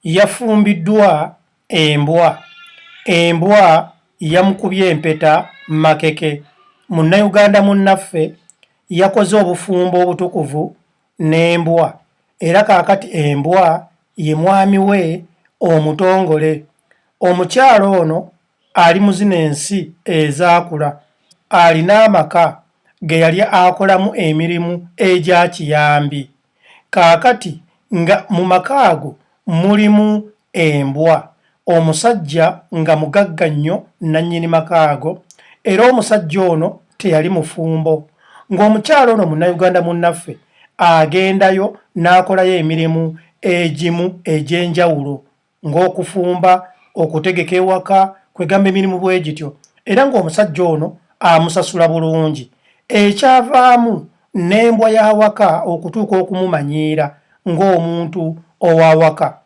Yafumbiddwa embwa. Embwa yamukubye empeta makeke. Munnayuganda munnaffe yakoze obufumbo obutukuvu n'embwa era kaakati embwa ye mwami we omutongole. Omukyala ono ali mu zino ensi ezaakula alina amaka ge yali akolamu emirimu egya kiyambi. Kaakati nga mu maka ago mulimu embwa. Omusajja nga mugagga nnyo nnannyini maka ago era omusajja ono teyali mufumbo. Ng'omukyala ono Munnayuganda munnaffe agendayo n'akolayo emirimu egimu egy'enjawulo ng'okufumba, okutegeka ewaka, kwegamba emirimu bwe gityo era ng'omusajja ono amusasula bulungi. Ekyavaamu n'embwa y'awaka okutuuka okumumanyiira ng'omuntu ow'awaka.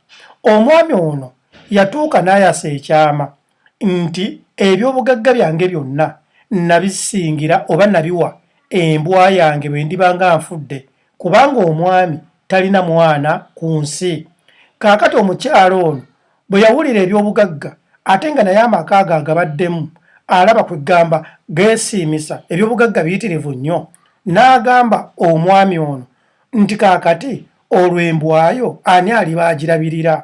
Omwami ono yatuuka n'ayasa ekyama nti eby'obugagga byange byonna nnabisingira oba nabiwa embwa yange bwe ndiba nga nfudde kubanga omwami talina mwana ku nsi. Kaakati omukyala ono bwe yawulira eby'obugagga ate nga naye amaka ago agabaddemu alaba kwegamba geesiimisa eby'obugagga biyitirivu nnyo, n'agamba omwami ono nti kaakati olwo embwayo ani aliba agirabirira?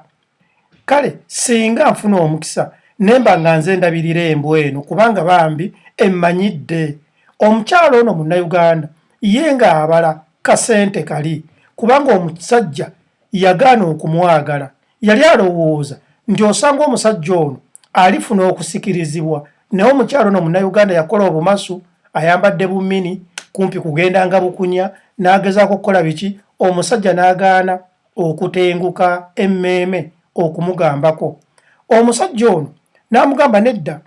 Kale singa nfuna omukisa ne mba nga nze ndabirira embwa eno kubanga bambi emmanyidde. Omukyala ono Munnayuganda ye ng'abala kasente kali kubanga omusajja yagaana okumwagala. Yali alowooza nti osanga omusajja ono alifuna okusikirizibwa naye omukyala ono Munnayuganda yakola obumasu, ayambadde bumini kumpi kugenda nga bukunya n'agezaako okukola biki omusajja n'agaana okutenguka emmeeme okumugambako. Omusajja ono n'amugamba nedda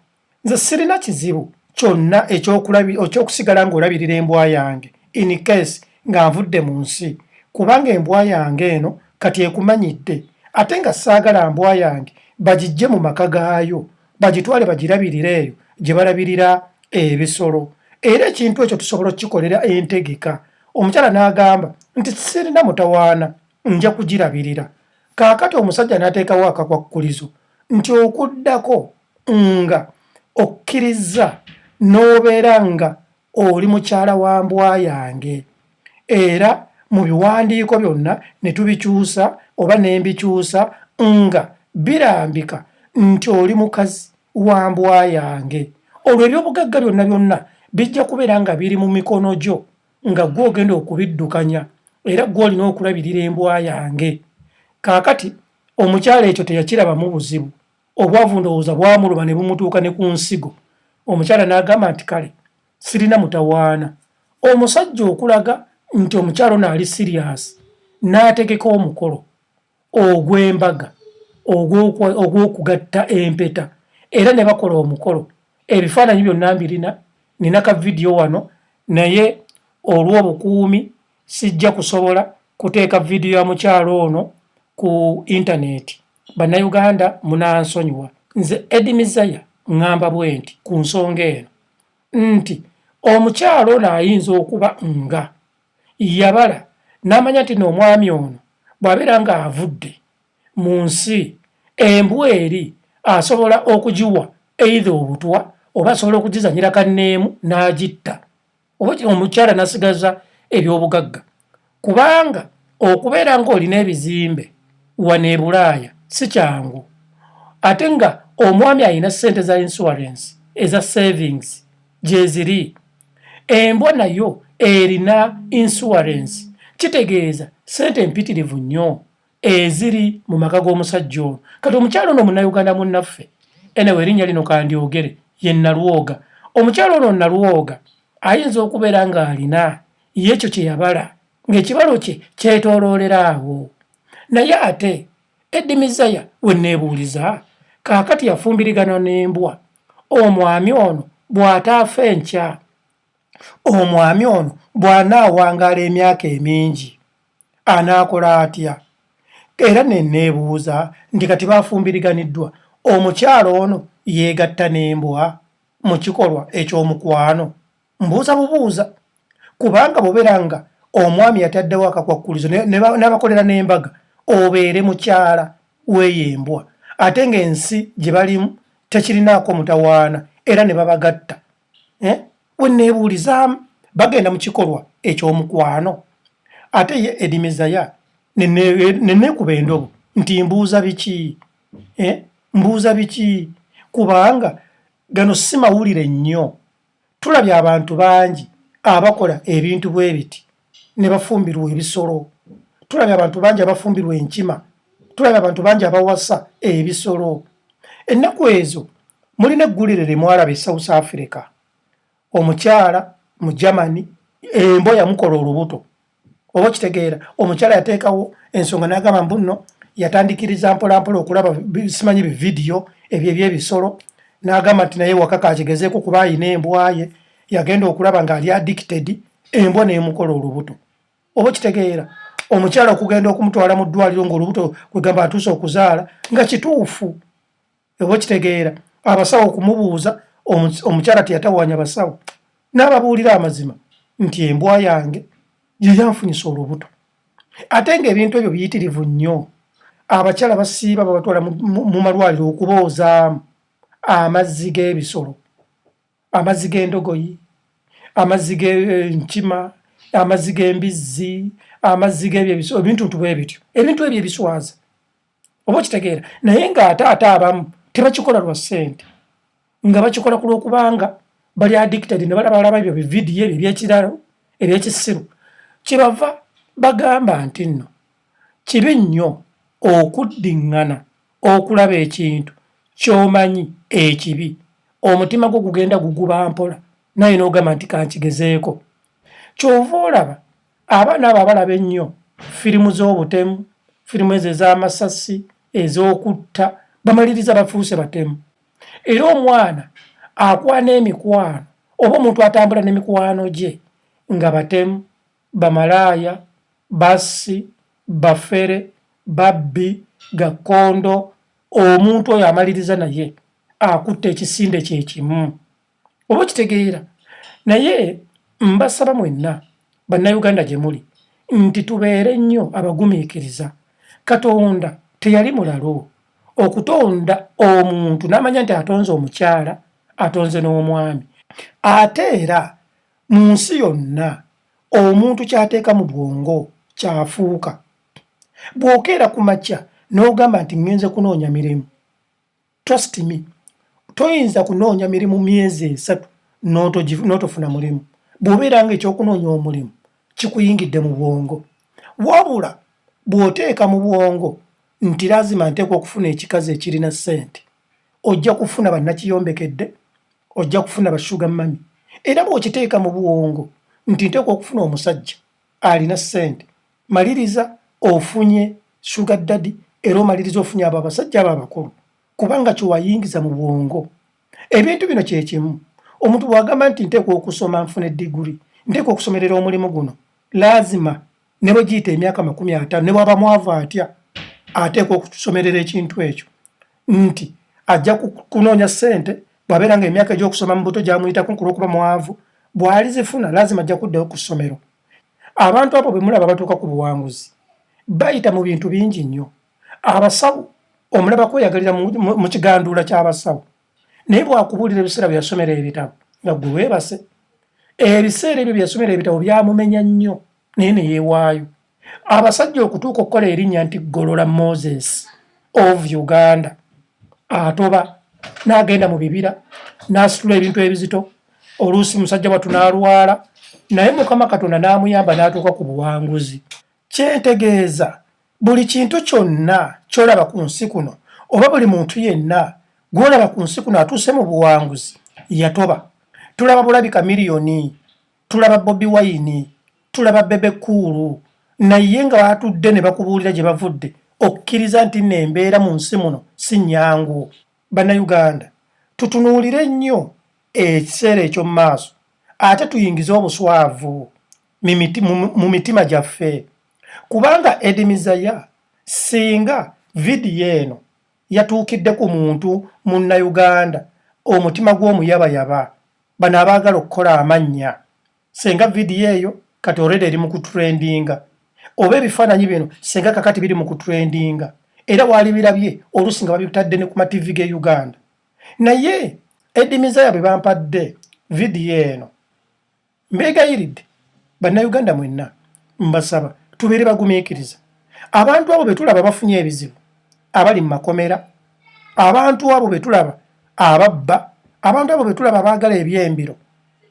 nze sirina kizibu kyonna ekyokusigala ng'olabirira embwa yange in case nga nvudde mu nsi kubanga embwa yange eno kati ekumanyidde ate nga saagala mbwa yange bagiggye mu maka gaayo bagitwale bagirabirire eyo gye balabirira ebisolo era ekintu ekyo tusobola okukikolera entegeka. Omukyala n'agamba nti sirina mutawaana nja kugirabirira. Kaakati omusajja n'ateekawo akakwakkulizo nti okuddako nga okkirizza n'obeera nga oli mukyala wa mbwa yange era mu biwandiiko byonna ne tubikyusa oba ne mbikyusa nga birambika nti oli mukazi wa mbwa yange olwo ebyobugagga byonna byonna bijja kubeera nga biri mu mikono gyo nga ggwe ogenda okubiddukanya era ggwe olina okulabirira embwa yange. Kaakati omukyala ekyo teyakirabamu buzibu. Obwavu ndowooza bwamuluma ne bumutuuka ne ku nsigo. Omukyala n'agamba nti kale sirina mutawaana. Omusajja okulaga nti omukyala ono ali siriyaasi n'ategeka omukolo ogw'embaga ogw'okugatta empeta era ne bakola omukolo. Ebifaananyi byonna mbirina, nina ka vidiyo wano naye olw'obukuumi sijja kusobola kuteeka vidiyo ya mukyala ono ku intaneti. Bannayuganda munansonyiwa. Nze Eddie Mizaya ŋŋamba bwenti ku nsonga eno nti omukyala ono ayinza okuba nga yabala n'amanya nti n'omwami ono bw'abeera ng'avudde mu nsi embwa eri asobola okugiwa either obutwa oba asobola okugizanyira kanneemu n'agitta oba omukyala n'asigaza eby'obugagga kubanga okubeera ng'olina ebizimbe wano e Bulaaya si kyangu ate nga omwami alina ssente za insurance eza savings gyeziri embwa nayo erina insurance kitegeeza ssente mpitirivu nnyo eziri mu maka g'omusajja ono. Kati omukyala ono Munnayuganda munnaffe, anyway erinnya lino kandyogere, ye Nalwoga. Omukyala ono Nalwoga ayinza okubeera ng'alina ye ekyo kye yabala ng'ekibalo kye kyetooloolera awo. Naye ate Eddie Mizaya we nneebuuliza, kaakati yafumbiriganwa n'embwa, omwami ono bw'ataafe enkya, omwami ono bw'anaawangaala emyaka emingi, anaakola atya? Era ne nneebuuza nti kati bafumbiriganiddwa, omukyala ono yeegatta n'embwa mu kikolwa eky'omukwano? Mbuuza bubuuza kubanga bw'obeera nga omwami yataddewo akakwakkulizo n'abakolera n'embaga obeere mukyala weeyo embwa ate ng'ensi gye balimu tekirinaako mutawaana era ne babagatta eh? We neebuulizaamu bagenda mu kikolwa eky'omukwano ate ye Eddie Mezaya ne neekuba endobo nti mbuuza biki eh? Mbuuza biki kubanga gano si mawulire nnyo. Tulabye abantu bangi abakola ebintu bwe biti ne bafumbirwa ebisolo. Tulabye abantu bangi abafumbirwa enkima. Tulabye abantu bangi abawasa ebisolo. Ennaku ezo mulina eggulire lye mwalaba e South Africa. Omukyala mu Germany embwa yamukola olubuto. Oba okitegeera, omukyala yateekawo ensonga n'agamba mbu nno yatandikiriza mpolampola okulaba simanyi bividiyo ebyo eby'ebisolo, n'agamba nti naye waka kakigezeeko kuba ayina embwa ye. Yagenda okulaba ng'ali addicted, embwa n'emukola olubuto. Oba okitegeera, omukyala okugenda okumutwala mu ddwaliro ng'olubuto kwegamba atuuse okuzaala nga kituufu. Oba okitegeera, abasawo okumubuuza, omukyala teyatawaanya basawo n'ababuulira amazima nti embwa yange ye yanfunyisa olubuto. Ate ng'ebintu ebyo biyitirivu nnyo. Abakyala basiiba babatwala mu malwaliro okuboozaamu amazzi g'ebisolo, amazzi g'endogoyi, amazzi g'enkima, amazzi g'embizzi, amazzi g'ebyo ebisolo, ebintu bwe bityo, ebintu ebyo ebiswaza. Oba okitegeera, naye ng'ate ate abamu tebakikola lwa ssente, nga bakikola ku lw'okubanga bali addicted ne balabalaba ebyo bividiyo ebyo ebyekiralo ebyekisiru. Kyebava bagamba nti nno kibi nnyo okuddiŋŋana okulaba ekintu ky'omanyi ekibi, omutima gwo gugenda guguba mpola naye n'ogamba nti kankigezeeko. Ky'ova olaba abaana abo abalaba ennyo firimu z'obutemu, firimu ezo ez'amasasi, ez'okutta, bamaliriza bafuuse batemu. Era omwana akwana emikwano oba omuntu atambula n'emikwano gye nga batemu, bamalaaya, bassi, bafere, babbi, gakkondo, omuntu oyo amaliriza naye akutta ekisinde kye kimu. Oba okitegeera. Naye mbasaba mwenna Bannayuganda gye muli nti tubeere nnyo abagumiikiriza. Katonda teyali mulalu okutonda omuntu n'amanya nti atonze omukyala, atonze n'omwami. Ate era mu nsi yonna omuntu ky'ateeka mu bwongo ky'afuuka. Bw'okeera ku makya n'ogamba nti ŋŋenze kunoonya mirimu, trust me, toyinza kunoonya mirimu myezi 3 n'otofuna mulimu bw'obeera nga ekyokunoonya omulimu kikuyingidde mu bwongo. Wabula bw'oteeka mu bwongo nti lazima nteekwa okufuna ekikazi ekirina ssente, ojja kufuna bannakiyombekedde, ojja kufuna ba sugar mummy. Era bw'okiteeka mu bwongo nti nteekwa okufuna omusajja alina ssente, maliriza ofunye sugar daddy, era omaliriza ofunye abo abasajja abo abakulu, kubanga kyewayingiza mu bwongo. Ebintu bino kye kimu. Omuntu bw'agamba nti nteekwa okusoma nfune diguri, nteekwa okusomerera omulimu guno, laazima ne bwe giyita emyaka 50, ne bw'aba mwavu atya, ateekwa okusomerera ekintu ekyo nti ajja kunoonya ssente. Bw'abeera nga emyaka egy'okusoma mu buto gyamuyitako olw'okuba mwavu, bw'alizifuna laazima ajja kuddayo ku ssomero. Abantu abo bwe mulaba batuuka ku buwanguzi bayita mu bintu bingi nnyo. Abasawo omulaba kweyagalira mu kiganduula ky'abasawo, naye bw'akubuulira ebiseera bye yasomera ebitabo nga ggwe weebase, ebiseera ebyo bye yasomera ebitabo byamumenya nnyo, naye ne yeewaayo. Abasajja okutuuka okukola erinnya nti Golola Moses of Uganda, atoba n'agenda mu bibira n'asitula ebintu ebizito, oluusi musajja wattu n'alwala, naye Mukama Katonda n'amuyamba n'atuuka ku buwanguzi. Kyentegeeza, buli kintu kyonna ky'olaba ku nsi kuno oba buli muntu yenna gw'olaba ku nsi kuno atuuse mu buwanguzi yatoba. Tulaba bulabi Chameleone, tulaba Bobi Wine, tulaba Bebe Cool, naye nga batudde ne bakubuulira gye bavudde, okkiriza nti nno embeera mu nsi muno si nnyangu. Bannayuganda tutunuulire nnyo ekiseera eky'omu maaso, ate tuyingize obuswavu mu mitima gyaffe, kubanga Eddie Mezaya singa vidiyo eno yatuukidde ku muntu munnayuganda omutima gw'omuyabayaba, bano abaagala okukola amannya, senga vidiyo eyo kati already eri mu kutrendinga, oba ebifaananyi bino senga kakati biri mu kutrendinga, Era waalibirabye oluusi nga babitadde ne ku mativi g'e Uganda. Naye Eddie Mizaya bwe bampadde vidiyo eno, mbeegayiridde Bannayuganda mwenna, mbasaba tubeere bagumiikiriza. Abantu abo be tulaba bafunye ebizibu, abali mu makomera, abantu abo be tulaba ababba, abantu abo be tulaba abaagala ebyembiro,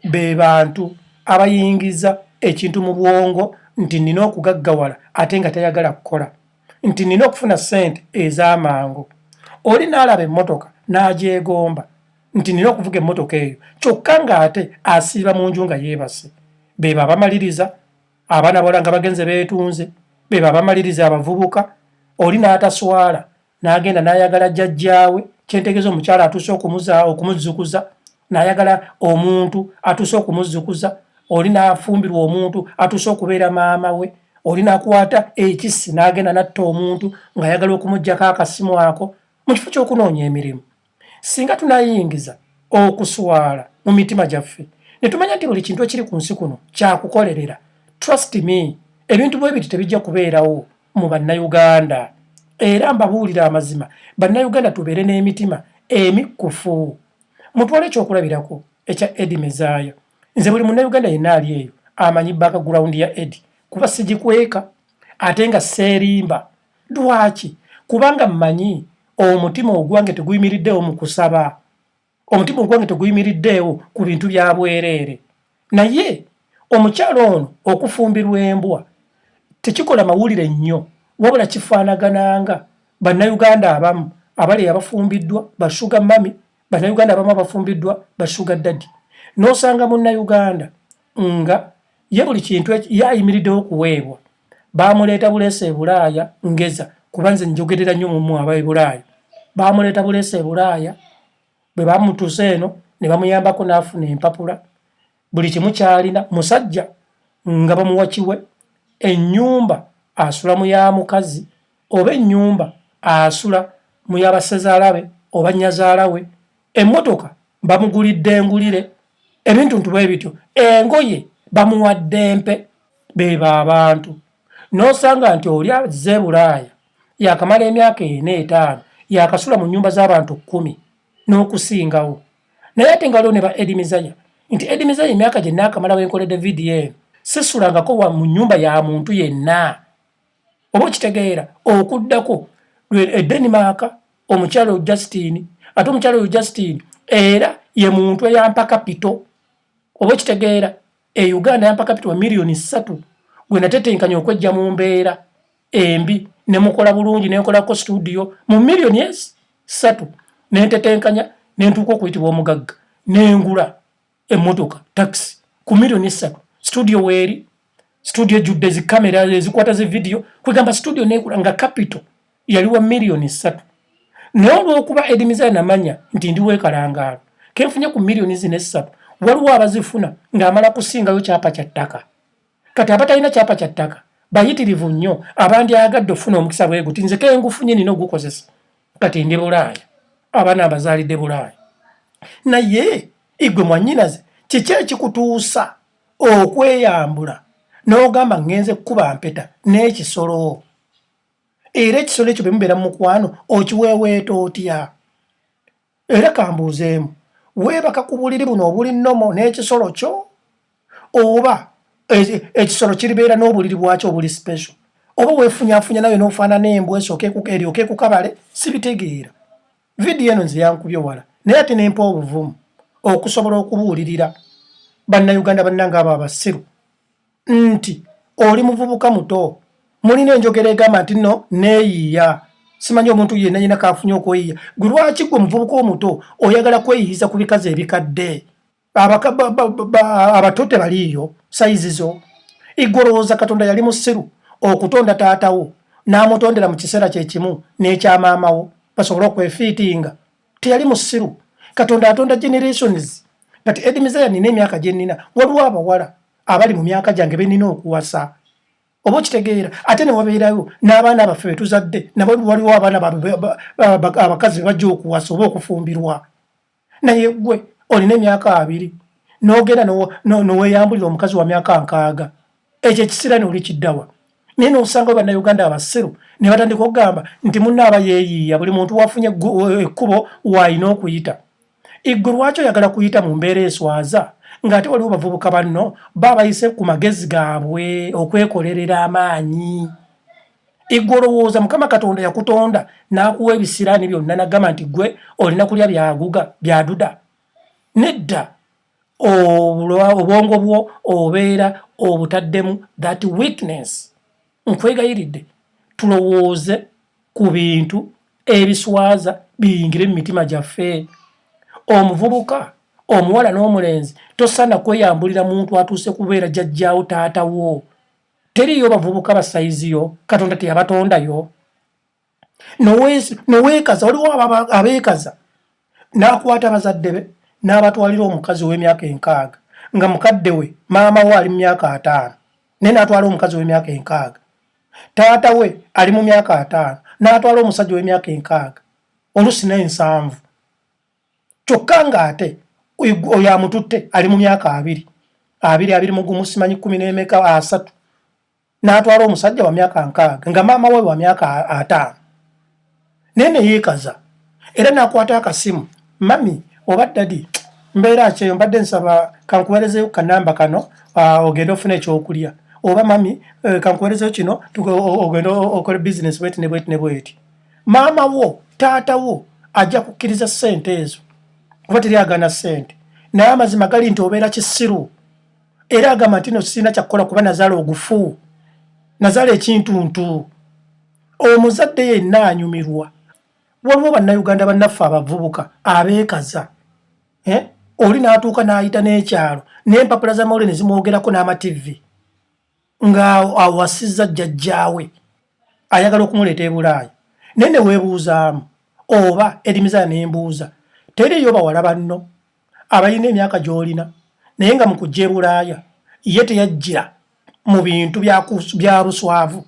be bantu abayingiza ekintu mu bwongo nti nnina okugaggawala ate nga tayagala kukola, nti nnina okufuna ssente ez'amangu. Oli n'alaba emmotoka n'agyegomba nti nnina okuvuga emmotoka eyo, kyokka ng'ate asiiba mu nju nga yeebase. Beebo abamaliriza abaana bawala nga bagenze beetunze, beebo abamaliriza abavubuka. Oli n'ataswala n'agenda n'ayagala jjajjaawe, kyentegeeza omukyala atuuse okumuzzukuza, n'ayagala omuntu atuuse okumuzzukuza. Oli n'afumbirwa omuntu atuuse okubeera maama we. Oli n'akwata ekissi n'agenda n'atta omuntu ng'ayagala okumuggyako akasimu ako mu kifo ky'okunoonya emirimu. Singa tunayingiza okuswala mu mitima gyaffe ne tumanya nti buli kintu ekiri ku nsi kuno kyakukolerera, trust me, ebintu bwe biti tebijja kubeerawo mu Bannayuganda. Era mbabuulira amazima, Bannayuganda tubeere n'emitima emikkufu. Mutwale ekyokulabirako ekya Eddie Mezaya. Nze buli Munnayuganda yenna ali eyo amanyi background ya Eddie, kuba sigikweka ate nga seerimba. Lwaki? Kubanga mmanyi omutima ogwange teguyimiriddeewo mu kusaba, omutima ogwange teguyimiriddeewo ku bintu bya bwereere. Naye omukyala ono okufumbirwa embwa tekikola mawulire nnyo, wabula kifaanagananga Bannayuganda abamu abali abafumbiddwa ba sugar mummy, Bannayuganda abamu abafumbiddwa ba sugar daddy. N'osanga Munnayuganda nga ye buli kintu ye ayimiriddewo kuweebwa. Baamuleeta buleesa e Bulaaya, ngeza kuba nze njogerera nnyo mu aba e Bulaaya. Baamuleeta buleesa e Bulaaya, bwe bamutuusa eno ne bamuyambako n'afuna empapula, buli kimu ky'alina. Musajja nga bamuwa kiwe, ennyumba asula mu ya mukazi, oba ennyumba asula mu ya bassezaala be oba nnyazaala we, emmotoka bamugulidde engulire, ebintu ntu bwe bityo, engoye bamuwadde mpe. Beebo abantu n'osanga nti oli azze e Bulaaya yakamala emyaka ena etaano, yakasula mu nnyumba z'abantu 10 n'okusingawo. Naye ate nga waliwo ne ba Eddie Mezaya, nti Eddie Mezaya emyaka gye naakamala wenkoledde vidiyo eno sisulangako wa mu nnyumba ya muntu yenna. Oba okitegeera okuddako e Denmark omukyala oyo Justine, ate omukyala oyo Justine era ye muntu eyampa kapito. Oba okitegeera e Uganda yampa kapito wa miliyoni 3 gwe natetenkanya okwejja mu mbeera embi ne mukola bulungi, ne nkolako studio mu miliyoni 3, ne ntetenkanya ne ntuuka okuyitibwa omugagga, ne ngula emmotoka taxi ku miliyoni 3. Studio weeri, studio ejjudde zikamera ezikwata zi vidiyo, kwegamba studio neekula nga capital yali wa miliyoni 3. Naye olw'okuba Eddie Mezaya namanya nti ndi weekalangaalo, kenfunye ku miliyoni zino 3, waliwo abazifuna ng'amala kusingayo kyapa kya ttaka. Kati abatalina kyapa kya ttaka bayitirivu nnyo abandyagadde okufuna omukisa bwe guti. Nze kengufunye nina ogukozesa. Kati ndi Bulaaya, abaana mbazaalidde Bulaaya. Naye igwe mwannyinaze, kiki ekikutuusa okweyambula n'ogamba ŋŋenze kukuba mpeta n'ekisolo? Era ekisolo ekyo bwe mubeera mu mukwano okiweeweeta otya? Era kambuuzeemu, weebaka ku buliri buno obuli normal n'ekisolo kyo, oba ekisolo kiribeera n'obuliri bwakyo obuli special, oba weefunyafunya nawe n'ofaanana embwa esooka eryoke ekukabale? Sibitegeera. Vidiyo eno nze yankubye wala, naye ate nempa obuvumu okusobola okubuulirira Bannayuganda bannange abo abasiru nti oli muvubuka muto. Mulina enjogera egamba nti no neeyiiya, simanyi omuntu yenna yina kafunye okweyiiya. Gwe lwaki gwe omuvubuka omuto oyagala kweyiyiza ku bikazi ebikadde? Abato tebaliiyo sayizi zo. Igwe olowooza Katonda yali musiru okutonda taatawo n'amutondera mu kiseera kye kimu n'ekya maamawo basobole okwefiitinga? Teyali musiru. Katonda atonda generations. Kati Eddie Mezaya, nina emyaka gye nnina, waliwo abawala abali mu myaka gyange benina okuwasa, oba okitegeera? Ate ne wabeerayo n'abaana baffe betuzadde, nabo waliwo abaana abakazi bebajja okuwasa oba okufumbirwa. Naye gwe olina emyaka 20 n'ogenda noweyambulira omukazi wa myaka 60, ekyo ekisirani oli kiddawa? Naye nosanga Bannayuganda abasiru ne batandika okugamba nti munno aba yeeyiiya, buli muntu wafunye ekkubo waalina okuyita. Igwe lwaki oyagala kuyita mu mbeera eswaza ng'ate waliwo bavubuka banno ba bayise ku magezi gaabwe okwekolerera amaanyi? Igwe olowooza Mukama Katonda yakutonda n'akuwa ebisiraani byonna n'agamba nti gwe olina kulya byaguga byaduda? Nedda, obwongo bwo obeera obutaddemu that weakness. Nkwegayiridde tulowooze ku bintu ebiswaza biyingire mu mitima gyaffe. Omuvubuka omuwala n'omulenzi, tosaana kweyambulira muntu atuuse kubeera jjajjaawo, taatawo. Teriiyo bavubuka basayiziyo? Katonda teyabatondayo? Noweekaza, waliwo abeekaza n'akwata bazadde be n'abatwalira omukazi ow'emyaka 60, nga mukadde we maama we ali mu myaka 50, naye n'atwala omukazi ow'emyaka 60. Taata we ali mu myaka 50, n'atwala omusajja ow'emyaka 60, olusi n'ensanvu, kyokka ng'ate oyo amututte ali mu myaka 20, 20, 21, simanyi 10 n'emeka, 30, n'atwala omusajja wa myaka 60 nga maama we wa myaka 50. Naye neyeekaza era n'akwata akasimu, "Mummy oba daddy, mbeera kyeyo, mbadde nsaba kankuweerezeyo kanamba kano, ogende ofune ekyokulya," oba, "Mummy, kankuweerezeyo kino ogende okole bizinesi bweti ne bweti ne bweti." Maama wo, taata wo ajja kukkiriza ssente ezo kuba teri agana ssente, naye amazima gali nti obeera kisiru. Era agamba nti no sirina kyakukola kuba nazaala ogufu, nazaala ekintuntu. Omuzadde yenna anyumirwa. Waliwo Bannayuganda bannaffe abavubuka abeekaza, eh? Oli n'atuuka n'ayita n'ekyalo n'empapula z'amawulire ne zimwogerako n'amativi nga awasizza jjajjaawe, ayagala okumuleeta e Bulaaya. Naye ne weebuuzaamu oba erimizaaya nembuuza, teriiyo bawala banno abalina emyaka gy'olina, naye nga mu kujja e Bulaaya ye teyajjira mu bintu bya buswavu,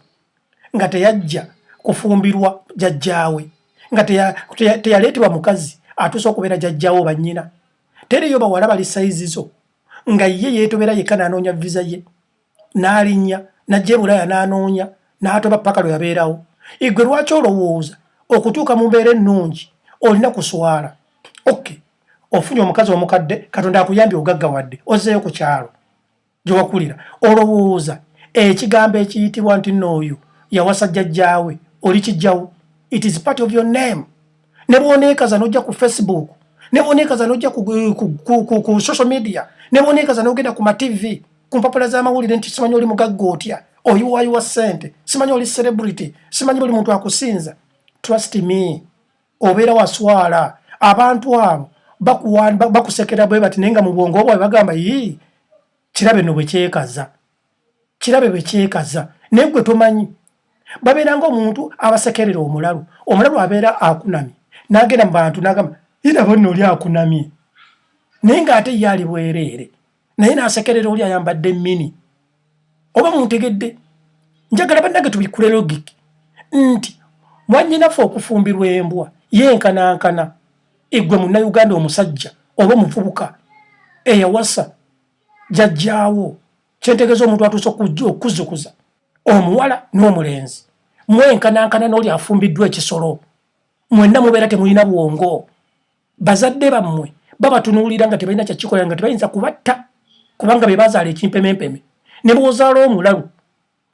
nga teyajja kufumbirwa jjajjaawe, nga teyaleetebwa mukazi atuuse okubeera jjajjaawe oba nnyina? Teriiyo bawala bali sayizi zo nga ye yeetobera yekka n'anoonya visa ye n'alinnya n'ajja e Bulaaya, n'anoonya n'atoba paka lwe yabeerawo? Igwe lwaki olowooza okutuuka mu mbeera ennungi olina kuswala? Okay, ofunye omukazi omukadde, Katonda akuyambye, ogaggawadde, ozzeeyo ku kyalo gye wakulira, olowooza ekigambo ekiyitibwa nti nno oyo yawasa jjajjaawe oli kijjawo? It is part of your name. Ne bw'oneekaza n'ojja ku Facebook, ne bw'oneekaza n'ojja ku social media, ne bw'oneekaza n'ogenda ku matv, ku mpapula z'amawulire nti simanyi oli mugagga otya, oyiwayiwa ssente, simanyi oli celebrity, simanyi buli muntu akusinza, trust me, obeera waswala. Abantu abo bakusekera bwe bati, naye nga mu bwongo bwabwe bagamba, "Yii, kirabe no bwe kyekaza, kirabe bwe kyekaza." Naye gwe tomanyi, babeera ng'omuntu abasekerera omulalu. Omulalu abeera akunamye n'agenda mu bantu n'agamba, "Iraba nno oli akunamye," naye ng'ate ye ali bwereere, naye n'asekerera oli ayambadde mini. Oba muntegedde? Njagala bannange tubikule logic nti mwannyinaffe okufumbirwa embwa yenkanankana eggwe Munnayuganda omusajja oba omuvubuka eyawasa jjajjaawo. Kyentegeeza, omuntu atuuse okukuzukuza omuwala n'omulenzi, mwenkanankana n'oli afumbiddwa ekisolo. Mwenna mubeera temulina bwongo. Bazadde bammwe babatunuulira nga tebalina kyakikolera, nga tebayinza kubatta kubanga be bazaala ekimpemempeme. Ne bw'ozaala omulalu,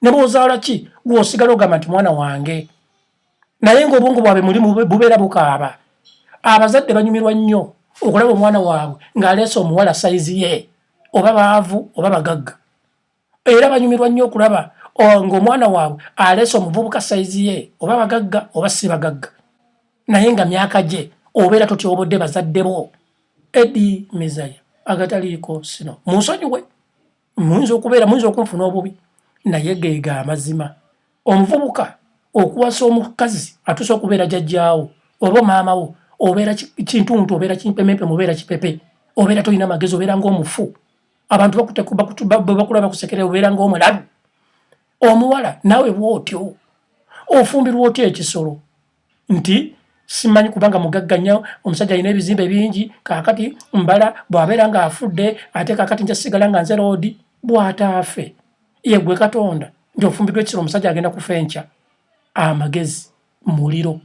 ne bw'ozaala ki, gw'osigala ogamba nti mwana wange, naye ng'obwongo bwabwe muli bubeera bukaaba. Abazadde banyumirwa nnyo okulaba omwana waabwe ng'aleese omuwala sayizi ye, oba baavu oba bagagga. Era banyumirwa nnyo okulaba ng'omwana waabwe aleese omuvubuka sayizi ye, oba bagagga oba si bagagga, naye nga myaka gye obeera totyobodde bazadde bo. Edi Mezaya agataliiko sino, munsonyiwe, muyinza okubeera muyinza okunfuna obubi, naye geega amazima. Omuvubuka okuwasa omukazi atuuse okubeera jjajjaawo oba maama wo, obeera kintuntu, obeera kimpemempe, obeera kipepe, obeera tolina magezi, obeera ng'omufu. Abantu bakula bakusekerera, obeera ng'omulalu. Omuwala naawe bw'otyo, ofumbirwa otya ekisolo nti simanyi kubanga mugagga nnyo, omusajja alina ebizimbe bingi, kaakati mbala bw'abeera ng'afudde ate kaakati nja sigala nga nze loodi? Bw'ataafe, ye gwe Katonda? Nti ofumbiddwa ekisolo, omusajja agenda kufa enkya. Amagezi muliro.